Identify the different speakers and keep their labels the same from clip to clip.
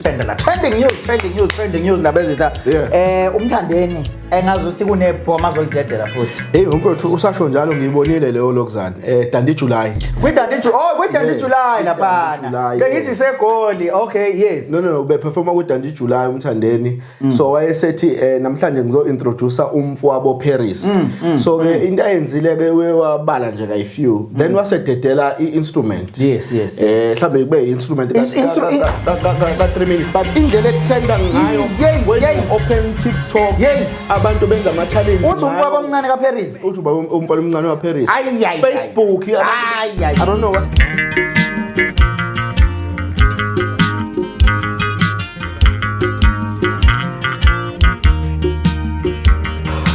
Speaker 1: Trend la, trending news, trending news, trending news, nabezitha. UMthandeni engazuthi kunebhoma azolidedela futhi.
Speaker 2: Hey umfowethu, usasho njalo, ngiyibonile leyo lokuzana. Dundee July.
Speaker 1: Kwi-Dundee oh, kwi-Dundee
Speaker 2: Yeah,
Speaker 1: July
Speaker 2: kwi-Dundee
Speaker 1: laphana.
Speaker 2: July,
Speaker 1: Bengithi
Speaker 2: yes.
Speaker 1: segoli. Okay, yes.
Speaker 2: No, beperforma ku Dundee July uMthandeni. So wayesethi namhlanje ngizo introduce umfowabo Paris. So ke into ayenzile ke wabala nje kayi few. Then wasededela i-instrument.
Speaker 1: Yes.
Speaker 2: Mhlambe kube i-instrument ka 3 minutes, but indlela ekutrenda ngayo when you open TikTok, abantu benza ama challenge.
Speaker 1: Uthi umfowabo omncane kaParis.
Speaker 2: Uthi ubaba umfana omncane waParis.
Speaker 1: Ay, ay, ay.
Speaker 2: Facebook.
Speaker 1: Ay, ay.
Speaker 2: I don't know what.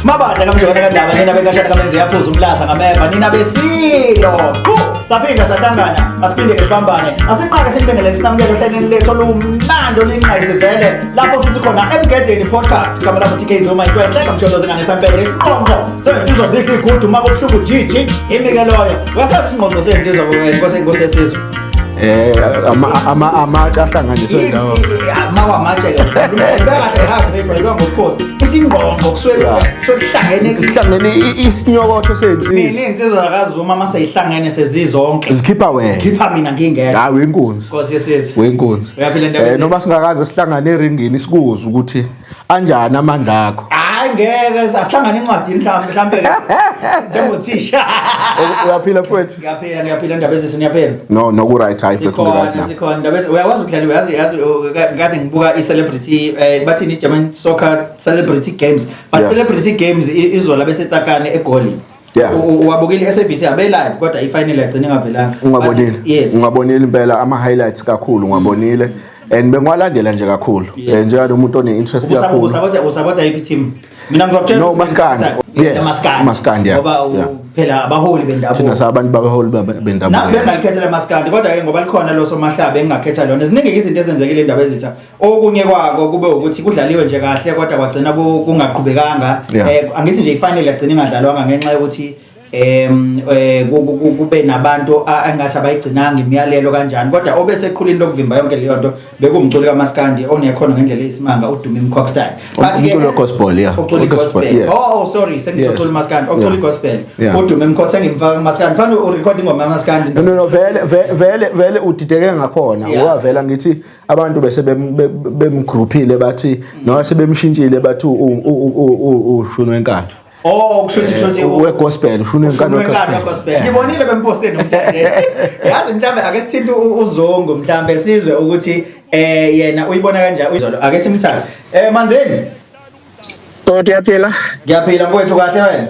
Speaker 1: Mabandla kamjokana kandaba, nina bekashana kamenze yaphuza umlaza ngameva, nina besilo. Qhu, saphinda sahlangana, asiphinde sibambane. Asiqake sibingelele sinamukele ohlelweni lethu olumnandi oluyingqayizivele lapho sithi khona Emgedeni Podcast. Igama lami TK Zuma, into enhle kamjolo zingane sampele isiqonqo sensizwa zidla igudu uma kubuhlungu jiji imikeloyo. Uyasazi isingqonqo sensizwa nkosi nkosi yesizwe.
Speaker 2: Ama amatshe ahlanganiswe ndawo.
Speaker 1: Makwamatshe ke. Bekahle hayi ngobukhosi. Isingqonqo kusuke kusuke kuhlangene.
Speaker 2: Kuhlangene isinyokotho sensizwa.
Speaker 1: Mina insizwa kaZuma mase ihlangene sezizonke.
Speaker 2: Zikhipha wena.
Speaker 1: Khipha mina ngingekho.
Speaker 2: Hayi, wenkunzi.
Speaker 1: Nkosi yesizwe.
Speaker 2: Wenkunzi.
Speaker 1: Uyaphila ndaba zethu?
Speaker 2: Noma singakaze sihlangane eringini sikuzwe ukuthi anjani amandla akho.
Speaker 1: Hayi ngeke asihlangane encwadini mhlambe njengothisha.
Speaker 2: Uyaphila mfowethu?
Speaker 1: Ngiyaphila, ngiyaphila indaba ezisi, niyaphila.
Speaker 2: No, ku right, hayi mfowethu, right
Speaker 1: Sikhona
Speaker 2: now.
Speaker 1: Sikhona indaba ezi uyakwazi ukudlala, uyazi yazi ngathi ngibuka i-celebrity, bathini, i-German soccer celebrity games, but celebrity games izola bese tsakane eGoli. Wabukile i-SABC abe live kodwa i-final yagcina ingavelanga.
Speaker 2: Ungabonile.
Speaker 1: Yes.
Speaker 2: Ungabonile impela ama highlights kakhulu, ngwabonile. And bengiwalandela nje kakhulu. Njalo umuntu one interest kakhulu.
Speaker 1: Usapota yiphi team? Mina ngizokutshela
Speaker 2: No,
Speaker 1: ukuthi
Speaker 2: Maskandi. Yes,
Speaker 1: Maskandi.
Speaker 2: Maskandi, yeah.
Speaker 1: Ngoba phela abaholi bendabuko.
Speaker 2: Thina sabantu babaholi bendabuko.
Speaker 1: Nami bengayikhethela Maskandi kodwa ke ngoba likhona lo somahlaba engingakhetha lona. Ziningi izinto ezenzekile indaba ezitha. Okunye kwako kube ukuthi kudlaliwe nje kahle kodwa kwagcina kungaqhubekanga. Angithi nje ifinal yagcina ingadlalwanga ngenxa yokuthi kube nabantu engathi abayigcinanga imiyalelo kanjani, kodwa obeseqhulini lokuvimba yonke leyo nto bekumculi kaMaskandi onekhono ngendlela eyisimanga, uDumi Mkokstad.
Speaker 2: Umculo we-gospel, yeah.
Speaker 1: Ucula
Speaker 2: We-gospel,
Speaker 1: i-gospel.
Speaker 2: yes.
Speaker 1: Oh, sorry, sengizocula uMaskandi, ocula i-gospel. UDumi Mkokstad sengimfaka kuMaskandi, fanele urecord ingoma yaMaskandi.
Speaker 2: No, vele vele vele udideke ngakhona. Wavela ngithi abantu bese bemgroupile bathi noma sebemshintshile bathi ushuni wenkani.
Speaker 1: Oh, kusho ukuthi
Speaker 2: We-gospel, ushuni wenkani.
Speaker 1: Ushuni wenkani we-gospel. Ngibonile bemposteni noMthandeni. Yazi mhlambe ake sithinte uZungu mhlambe sizwe ukuthi yena uyibona kanjani izolo. Ake simthathe. Manzini.
Speaker 3: Bhuti, uyaphila?
Speaker 1: Ngiyaphila mfowethu, kahle wena?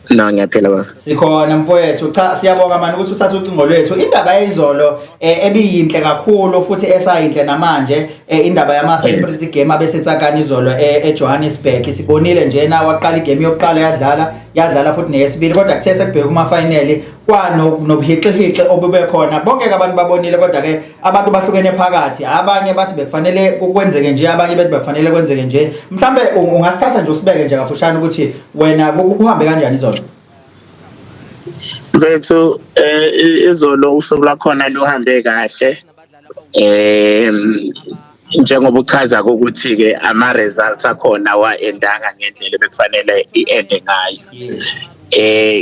Speaker 3: No, ngiyaphila baba.
Speaker 1: Sikhona mfowethu. Cha, siyabonga mani ukuthi uthathe ucingo lwethu. Indaba yezolo ebiyinhle kakhulu futhi esayinhle namanje, indaba yama celebrity game abesetsakani izolo eJohannesburg. Sibonile nje na waqala igame yokuqala yadlala, yadlala futhi neyesibili, kodwa kuthe sekubheka kuma final kwano nobuhixihixe obube khona. Bonke ke abantu babonile, kodwa ke abantu bahlukene phakathi. Abanye bathi bekufanele kwenzeke nje, abanye bethi bekufanele kwenzeke nje. Mhlambe ungasithatha nje usibeke nje kafushane ukuthi wena kuhambe kanjani izolo?
Speaker 3: Mfethu, izolo usuku lwakhona luhambe kahle. Njengoba uchaza ukuthi ke ama results akhona wa-endanga ngendlela bekufanele iende ngayo.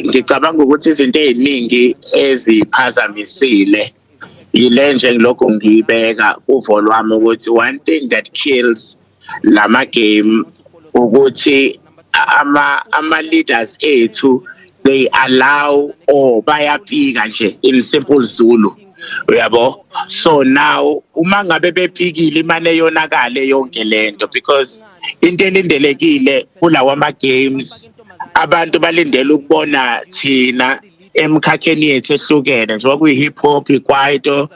Speaker 3: Ngicabanga ukuthi izinto eziningi eziphazamisile yile nje ngilokhu ngiyibeka uvo lwami ukuthi one thing that kills lama game ukuthi ama leaders ethu, they allow or bayapika nje, in simple Zulu, uyabo. So now uma ngabe bepikile imane yonakale yonke lento, because into elindelekile kulawa ama games, abantu balindele ukubona thina emkhakheni yethu ehlukene, njengoba kuyi hip hop, ikwaito,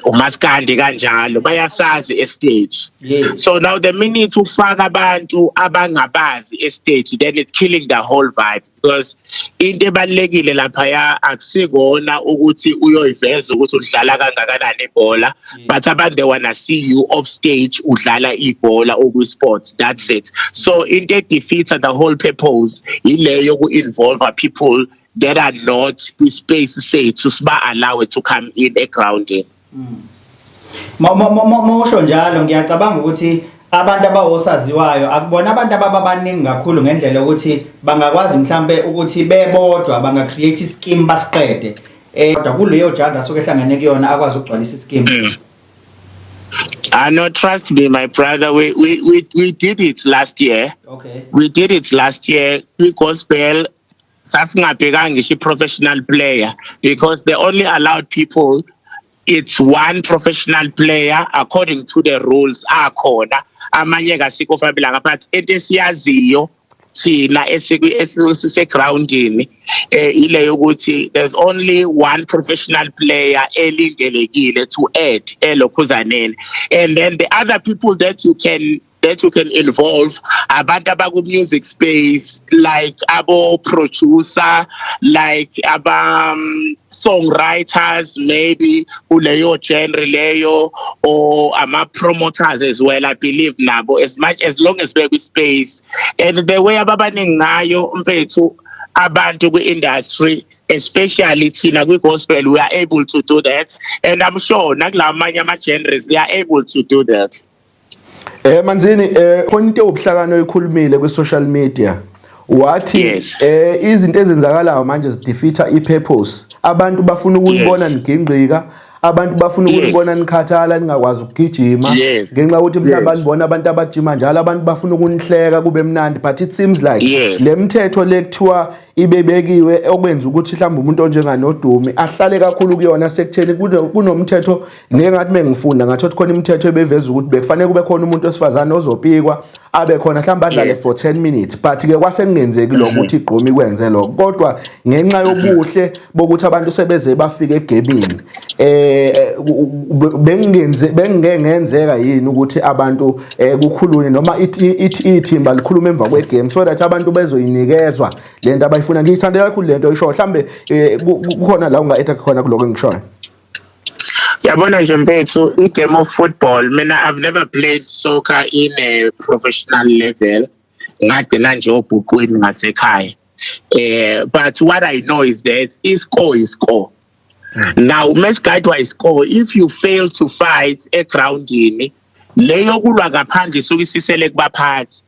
Speaker 3: umaskandi kanjalo, bayasazi estage. So now the minute ufaka abantu abangabazi estage, then it's killing the whole vibe, because into ebalekile lapha ya akusikona ukuthi uyoyiveza ukuthi udlala kangakanani ibhola, but abantu, they wanna see you off stage udlala ibhola oku sports, that's it. So into defeats the whole purpose ileyo ku involve people that are not kwi-space sethu, siba allow to come in egroundini.
Speaker 1: Mosho njalo, ngiyacabanga ukuthi abantu abawosaziwayo akubona abantu ababaningi kakhulu ngendlela yokuthi bangakwazi mhlambe ukuthi bebodwa banga create scheme basiqede, kodwa kuleyo genre asuke ehlangene kuyona akwazi ukugcwalisa ischeme.
Speaker 3: I no, trust me, my brother. We did it last year. We did it last year. We gospel sasingabhekanga ngisho i-professional player because they only allowed people, it's one professional player according to the rules akhona, amanye kasikho fabelanga, but into esiyaziyo thina esisegroundini ile yokuthi there's only one professional player elindelekile to add elokhuzaneni, and then the other people that you can involve, abantu abaku music space, like abo producer, like aba songwriters maybe kuleyo genre leyo, or ama promoters as well. I believe nabo, as much as long as bekwi space and the way ababaningi ngayo, mfethu, abantu kwi-industry, especially thina kwi-gospel, we are able to do that, and I'm sure nakulamanye ama-genres they are able to do that.
Speaker 2: Manzini, khona into obuhlakani oyikhulumile kwi social media, wathi izinto ezenzakalayo manje zidefeata ipurpose. Abantu bafuna ukulibona nigingqika, abantu bafuna ukulibona nikhathala, ningakwazi ukugijima, ngenxa yokuthi mhlawumbe banibona abantu abajima njalo, abantu bafuna ukunihleka kube mnandi, but it seems like le mthetho le kuthiwa ibebekiwe okwenza ukuthi mhlawumbe umuntu onjenganodumi ahlale kakhulu kuyona sekutheni kunomthetho. Ngeke ngathi mengifunda ngathi khona imithetho ebeveza ukuthi bekufanele kube khona umuntu wesifazane ozopikwa abe khona, mhlawumbe adlale for 10 minutes, but ke kwase kungenzeki lokho ukuthi igqomi kwenze lokho, kodwa ngenxa yobuhle bokuthi abantu sebeze bafike egamini, bengenze bengeke ngenzeka yini ukuthi abantu kukhulunywe noma ithi ithimba likhulume emva kwegame so that abantu bezoyinikezwa lento abayifuna? Ngiyithandela kakhulu lento oyishoyo. Mhlambe kukhona la unga-add khona kuloko engishoyo?
Speaker 3: Yabona nje mfethu, i-game of football, mina I've never played soccer in a professional level, ngagcina nje obhuqwini ngasekhaya, but what I know is that i-score is score. Now mesigayidwa i-score, if you fail to fight egroundini, leyo kulwa ngaphandle isuke isisele kubaphathi,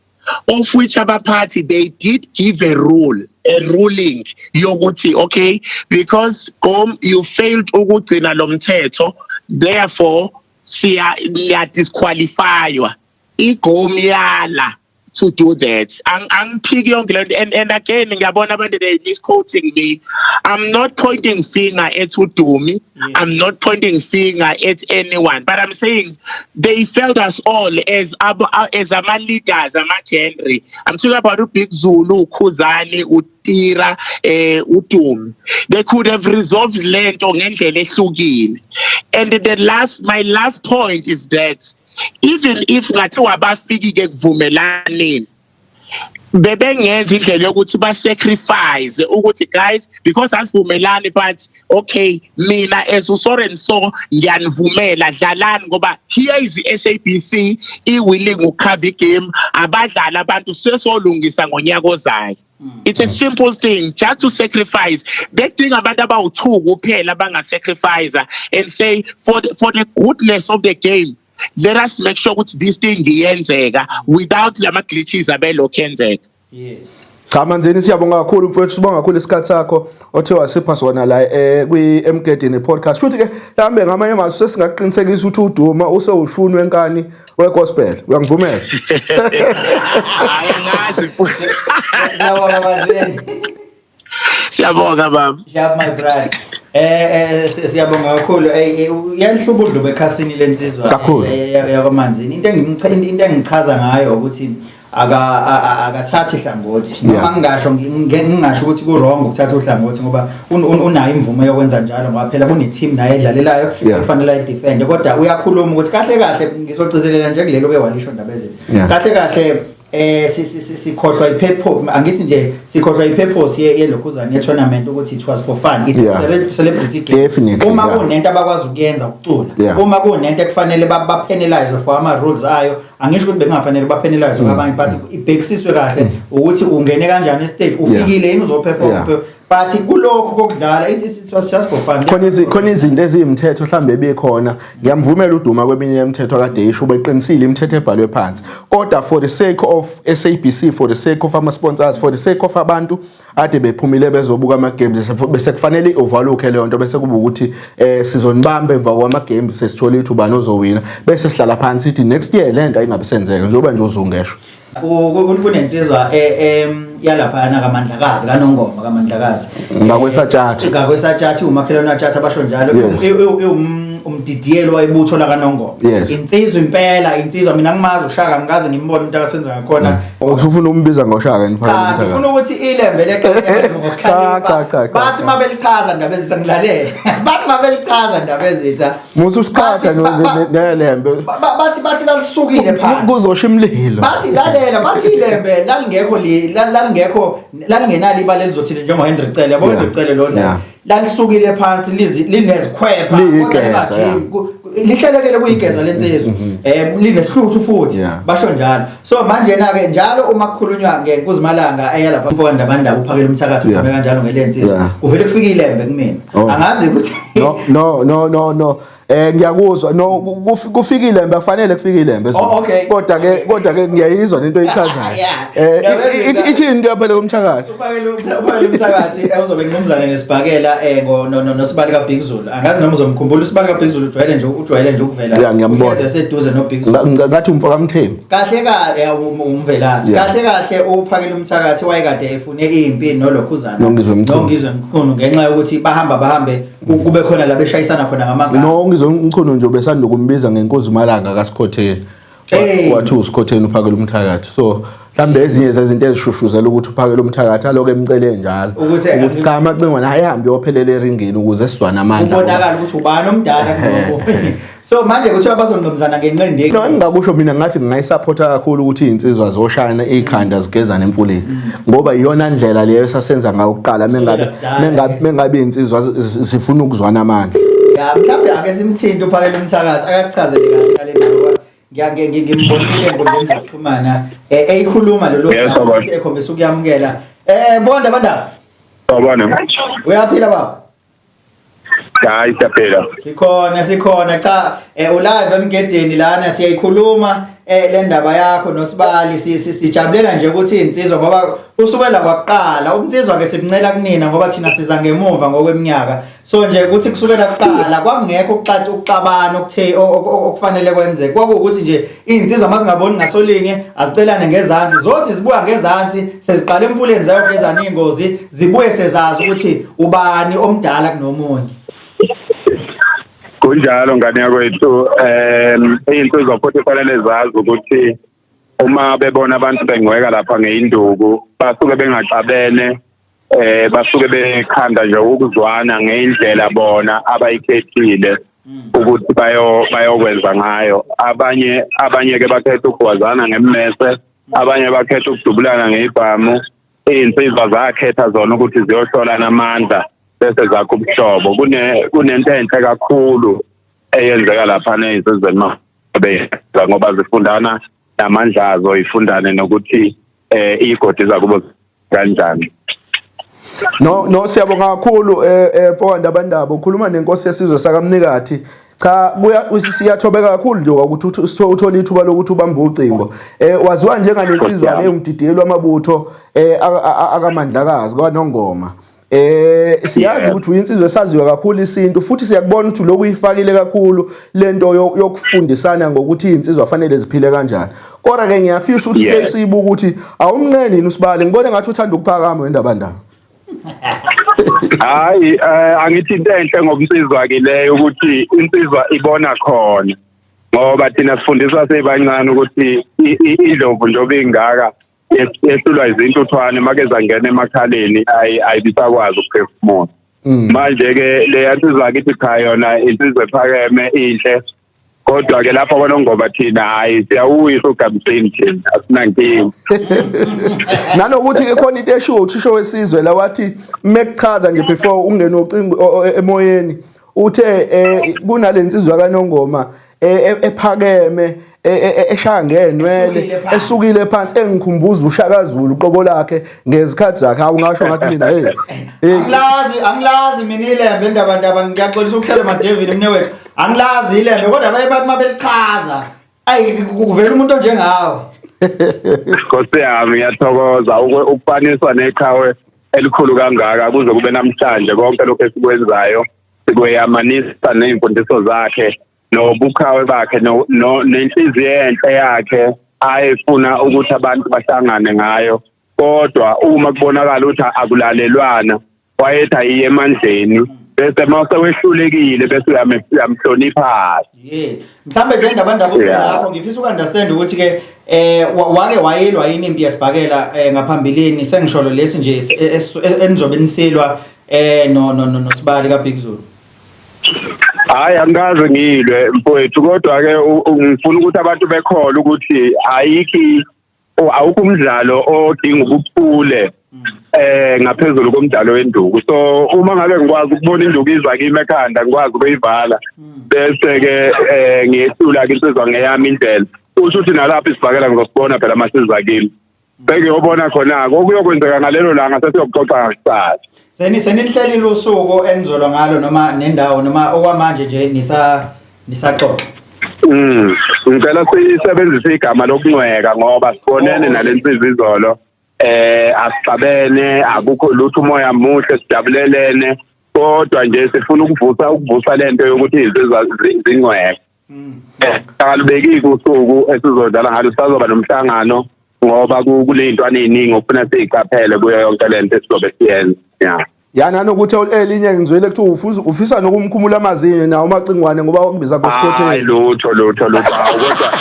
Speaker 3: of which abaphathi they did give a rule, a ruling yokuthi okay, because gom you failed ukugcina lo mthetho, therefore siya disqualifywa. Igom yala to do that. Angiphiki yonke lento, and again ngiyabona abantu they misquoting me. I'm not pointing finger at uDumi. I'm not pointing finger at anyone, but I'm saying they failed us all as ama leaders, ama genre. I'm talking about uBig Zulu, uKhuzani, uTira, uDumi. They could have resolved lento ngendlela ehlukile. And the last my last point is that even if ngathiwa bafiki ke kuvumelaneni, bebengenza indlela yokuthi ba sacrifice ukuthi guys, because asivumelani, but okay, mina as uso and so ngiyanivumela, dlalani, ngoba here is the SABC i willing ukucover game, abadlali abantu sesolungisa ngonyaka ozayo. It's a simple thing, just to sacrifice. Bedinga abantu abawu2 kuphela abanga sacrifice and say for the goodness of the game, let us make sure ukuthi this thing iyenzeka without lama glitches abelokhu yenzeka.
Speaker 2: Cha Manzini, siyabonga kakhulu mfowethu, sibonga kakhulu isikhathi sakho othe wasipha sona la kwi Emgedini podcast. Futhi ke mhlambe ngamanye amazwi sesingaqinisekisa ukuthi uDuma usewushuni wenkani wegospel. Uyangivumela?
Speaker 3: Hayi, angazi futhi.
Speaker 1: Siyabonga, Manzini.
Speaker 3: Siyabonga, baba.
Speaker 1: Sharp, my brother. Siyabonga kakhulu. Uyalihluba udlubu ekhasini lensizwa
Speaker 2: Kakhulu.
Speaker 1: yakwaManzini. Into engichaza ngayo ukuthi akathathi hlangothi. Noma ngingasho ukuthi ku wrong ukuthatha uhlangothi ngoba unayo imvume yokwenza njalo, ngoba phela kune team naye edlalelayo kufanele ayidefend, kodwa uyakhuluma ukuthi kahle kahle, ngizogcizelela nje kulelo ke walisho ndaba ezithi kahle kahle sikhohlwa ipurpose, angithi nje sikhohlwa ipurpose yelokhuzana ye-tournament ukuthi it was for fun, it's a celebrity game. Uma kunento abakwazi ukuyenza, ukucula. Uma kunento ekufanele ba-penalize for ama rules ayo. Angisho ukuthi bekungafanele bapenalize abanye, but ibhekisiswe kahle ukuthi ungene kanjani estage, ufikile yini uzoperform. But kulokhu kokudlala it was just for fun.
Speaker 2: Khona izinto eziyimthetho mhlambe ebikhona. Ngiyamvumela uDuma kweminye yemithetho akade isho, beqinisile imithetho ebhalwe phansi, kodwa for the sake of SABC, for the sake of ama sponsors, for the sake of abantu ade bephumile bezobuka ama games, bese kufanele i-overlook leyo nto, bese kuba ukuthi sizonibamba emva kwama games, sesithola ithuba nozowina, bese sihlala phansi sithi next year lento ayingabe senzeka, njengoba nje uzungesho.
Speaker 1: Kunensizwa yalaphayana kaMandlakazi, kaNongoma kaMandlakazi.
Speaker 2: Ngakwesatshathi.
Speaker 1: Ngakwesatshathi, umakhelwane watshathi abasho njalo. Umdidiyelo wayibutho lakaNongoma. Insizwa impela, insizwa, mina ngimazi uShaka, ngikaze ngimbone umuntu akasenza ngakhona.
Speaker 2: Usufuna ukumbiza ngoShaka?
Speaker 1: Cha, ngifuna ukuthi ilembe leqele.
Speaker 2: Cha, cha, cha, cha.
Speaker 1: Bathi mabelichaza ndaba ezitha, ngilalele, bathi mabelichaza ndaba ezitha.
Speaker 2: Musu usiqhatha nelembe.
Speaker 1: Bathi lalisukile phansi.
Speaker 2: Kuzosha imlilo.
Speaker 1: Bathi, lalela, bathi ilembe lalingekho lalingekho, lalingenalo ibala elizothile njengo Henry Cele, yabo. Henry Cele lo lalisukile phansi, linezikhwepha.
Speaker 2: Liyigeza, yeah.
Speaker 1: Lihlelekele kuyigeza lensizwa, linesihluthu futhi. Basho njalo. So manje na ke njalo uma kukhulunywa ngenkuzimalanga eyalapha mfowethu Ndabandaba uphakela umthakathi, udume kanjalo ngelensizwa, kuvele kufike ilembe kumina. Angazi ukuthi
Speaker 2: No, no, no, no, no, ngiyakuzwa. No, kufikile ilembe, akufanele kufike ilembe.
Speaker 1: Oh, okay.
Speaker 2: Kodwa ke ngiyayizwa lento oyichazayo. Ithi into yaphela komthakathi.
Speaker 1: Uphakela umthakathi uzobe ngumzane nesibhakela ngo nosibali kaBig Zulu. Angazi noma uzomkhumbula usibali kaBig Zulu, ujwayele nje ukuvela.
Speaker 2: Yeah, ngiyambona.
Speaker 1: Uhlezi eseduze noBig Zulu.
Speaker 2: Ngathi umfo kaMthembu.
Speaker 1: Kahle kahle umvelasi. Kahle kahle uphakela umthakathi wayekade efune impi nolokhuzana.
Speaker 2: Nongizwe Mchunu.
Speaker 1: Nongizwe Mchunu, ngenxa yokuthi bahamba bahambe kube khona la beshayisana khona ngamagama.
Speaker 2: No, ngizwe Mchunu nje besanda kumbiza ngenkuzimalanga kaSikhotheni.
Speaker 1: Hey.
Speaker 2: Wathi uSikhotheni uphakela umthakathi, so mhlambe ezinye zezinto ezishushuzela ukuthi uphakele umthakathi aloke emcele njalo
Speaker 1: Ukuthi-
Speaker 2: ukuthi cha, amacingwane ayihambe yophelela eringini ukuze sizwane amandla.
Speaker 1: Kubonakala ukuthi ubani omdala kunomunye. So manje kuthiwa bazongqomzana ngenqindi.
Speaker 2: No, engingakusho mina, ngathi ngingayisupporta kakhulu ukuthi iy'nsizwa zoshayana ikhanda zigezane emfuleni, ngoba iyona ndlela leyo esasenza ngayo kuqala mengabe
Speaker 1: Kusukela kudala,
Speaker 2: mengabe mengabe iy'nsizwa zifuna ukuzwana amandla.
Speaker 1: Ya, mhlawumbe ake simthinte uphakela umthakathi akasichazele kahle ngale ndaba, ngoba ngimbonile enkundleni zokuxhumana eyikhuluma lolo
Speaker 3: Yes,
Speaker 1: daba
Speaker 3: baba.
Speaker 1: futhi ekhombisa ukuyamukela. Bonda bandaba.
Speaker 3: Sawubona.
Speaker 1: Uyaphila baba?
Speaker 3: Hayi, siyaphila.
Speaker 1: Sikhona, sikhona. Cha, ulive emgedeni lana, siyayikhuluma le ndaba yakho noSibali. Sijabulela nje ukuthi insizwa, ngoba usukela kwakuqala umnsizwa ke simncela kunina, ngoba thina siza ngemuva ngokweminyaka. So nje ukuthi kusukela kuqala kwakungekho ukuxabana okuthe okufanele kwenzeke, kwakuwukuthi nje iy'nsizwa mazingaboni ngasolinye azicelane ngezansi, zothi zibuya ngezansi seziqala emfuleni zayogezana iy'ngozi, zibuye sezazi ukuthi ubani omdala kunomunye.
Speaker 3: Kunjalo ngane yakwethu, iy'nsizwa futhi kufanele zazi ukuthi uma bebona abantu bengcweka lapha ngeyinduku basuke bengaxabene, basuke bekhanda nje ukuzwana ngendlela bona abayikhethile ukuthi bayokwenza ngayo. Abanye ke bakhetha ukugwazana ngemmese, abanye bakhetha ukudubulana ngezibhamu. Iy'nsizwa zakhetha zona ukuthi ziyohlolana amandla bese zakho ubuhlobo. Kunento enhle kakhulu eyenzeka lapha ney'nsizweni mabeyenza, ngoba zifundana namandla azo, ifundane nokuthi iy'godi zakubo kanjani.
Speaker 2: No, no, siyabonga kakhulu mfowethu Ndabandaba, ukhuluma nenkosi yesizwe sakaMnikathi. Cha, kuya siyathobeka kakhulu nje ukuthi uthole ithuba lokuthi ubambe ucingo. Waziwa njenganensizwa ke umdidiyeli wamabutho akaMandlakazi kwaNongoma. Siyazi ukuthi uyinsizwa esaziwa kakhulu isintu, futhi siyakubona ukuthi lokhu uyifakile kakhulu lento yokufundisana ngokuthi izinsizwa fanele ziphile kanjani. Kodwa ke ngiyafisa ukuthi sibuke ukuthi awumnqeni yini usibale, ngibone ngathi uthanda ukuphakama wendaba ndaba.
Speaker 3: Hayi, angithi into enhle ngomsizwa ke leyo ukuthi insizwa ibona khona, ngoba thina sifundiswa sebancane ukuthi indlovu njengoba ingaka yehlulwa izintuthwane, make zangena emakhaleni ayibisakwazi ukuphefumula. Manje ke le yansizwa kithi cha, yona insizwa ephakeme inhle, kodwa ke lapha kwaNongoma thina hayi, siyawuyisa ugabisini, thina asinankinga.
Speaker 2: Nanokuthi ke khona into eshiwo uthisho wesizwe la, wathi mekuchaza nje before ungene ucingo emoyeni, uthe kunalensizwa kaNongoma ephakeme. eshaya ngenwele esukile phansi engikhumbuza uShaka Zulu uqobo lakhe ngezikhathi zakhe. Hawu, ngasho ngathi mina, hey
Speaker 1: hey. Angilazi mina ilembe, indaba ndaba, ngiyaxolisa ukuhlela Madevil mne wethu. Angilazi ilembe, kodwa baye bathi mabelichaza, ayi, kuvela umuntu onjengawe.
Speaker 3: Nkosi yami, ngiyathokoza ukufaniswa neqhawe elikhulu kangaka. Kuze kube namhlanje, konke lokhu esikwenzayo sikweyamanisa ney'mfundiso zakhe nobuqhawe bakhe nenhliziyo enhle yakhe ayefuna ukuthi abantu bahlangane ngayo. Kodwa uma kubonakala ukuthi akulalelwana, wayethi ayiye emandleni, bese uma sewehlulekile bese uyamhlonipha.
Speaker 1: Yeah. Mhlambe nje indaba ndaba uselapho, ngifisa uku-understand ukuthi ke wake wayilwa yini impi yesibhakela ngaphambilini, sengisholo lesi nje enizobe nisilwa no no no noSibali kaBig Zulu.
Speaker 3: Hayi, angikaze ngilwe mfowethu, kodwa ke ngifuna ukuthi abantu bekholwe ukuthi ayikhi awukho umdlalo odinga ubuchule ngaphezulu komdlalo wenduku. So uma ngabe ngikwazi ukubona induku iza kimi ekhanda, ngikwazi ukuyivala, bese ke ngiyehlula ke insizwa ngeyami indlela, kusho ukuthi nalapho isibhakela ngizosibona phela masiza kimi, bengiyobona khona-ke okuyokwenzeka ngalelo langa, sesiyokuxoxa ngakusasa.
Speaker 1: Senihlelile usuku enizolwa ngalo noma nendawo, noma okwamanje nje nisaxoxa?
Speaker 3: Ngicela sisebenzise igama lokuncweka ngoba sibonene nale nsizwa izolo. Asixabene, akukho lutho, umoya muhle, sijabulelene, kodwa nje sifuna ukuvusa lento yokuthi izinsizwa zincweke. Akalubekiki usuku esizodlala ngalo, sisazoba nomhlangano ngoba kuney'ntwana ey'ningi okufuna siyiqaphele kuyo yonke lento esizobe siyenza. Yeah.
Speaker 2: Ya, nanokuthi elinye ngizwele kuthiwa ufisa nokumkhumula amazinyo nawo uMacingwane ngoba wakubiza
Speaker 3: Hayi,
Speaker 2: ngosikhotheni.
Speaker 3: lutho, lutho, lutho. Hawu, kodwa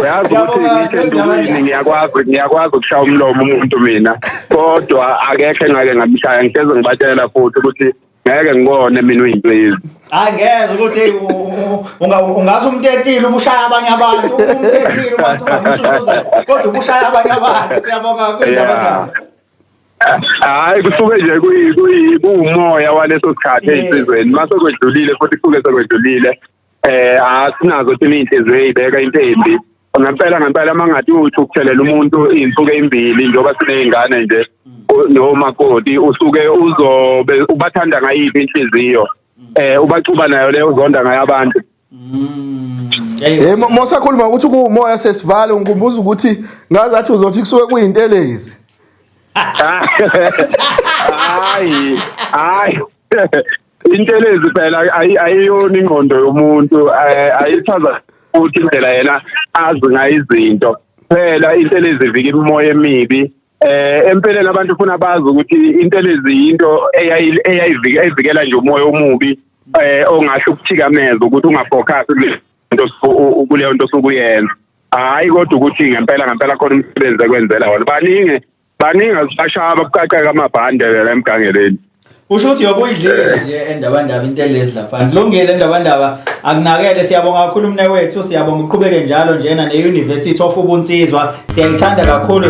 Speaker 3: uyazi ukuthi
Speaker 1: Siyabonga,
Speaker 3: ngisho endukwini ngiyakwazi ukushaya umlomo umuntu mina, kodwa akekho engake ngamshaya. Ngihleze ngibatshela futhi ukuthi ngeke ngibone mina uyinsizwa.
Speaker 1: Hayi, ngeze ukuthi hey, ungaze umtetile ubushaya abanye abantu, umtetile ubantu ungamshuza, kodwa ubushaya abanye abantu. Siyabonga kakhulu, indaba ndaba.
Speaker 3: Hayi, kusuke nje kuwumoya waleso sikhathi ey'nsizweni. Mase kwedlulile futhi kusuke sekwedlulile. Asinazo thina iy'nhliziyo ey'beka into embi ngempela ngempela. Uma ngathi uthi ukuthelela umuntu iy'nsuku ey'mbili njengoba siney'ngane nje nomakoti, usuke uzobe ubathanda ngayiphi inhliziyo, ubacuba nayo leyo uzonda ngayo abantu?
Speaker 1: Hey,
Speaker 2: Eh, mosakhuluma ukuthi kuwumoya sesivale, ngikhumbuza ukuthi ngazathi uzothi kusuke kuyintelezi.
Speaker 3: Hayi, hayi, intelezi phela ayiyona ingqondo yomuntu, ayichaza futhi indlela yena azi ngayo izinto. Phela intelezi ivika imimoya emibi. Empeleni abantu ufuna bazi ukuthi intelezi into eyayivika, evikela nje umoya omubi ongahle ukuthikameza ukuthi ungafocus kule nto kuleyo nto osukuyenza. Hayi, kodwa ukuthi ngempela ngempela khona umsebenzi ekwenzela wona. Baningi, baningi bashaya babuqaqeka amabhande la emgangeleni.
Speaker 1: Usho ukuthi yobuyidlile nje endabandaba intelezi lapha. Kulungile, endabandaba, akunakele. Siyabonga kakhulu mne wethu, siyabonga, uqhubeke njalo njena ne-University of Ubunsizwa. Siyayithanda kakhulu.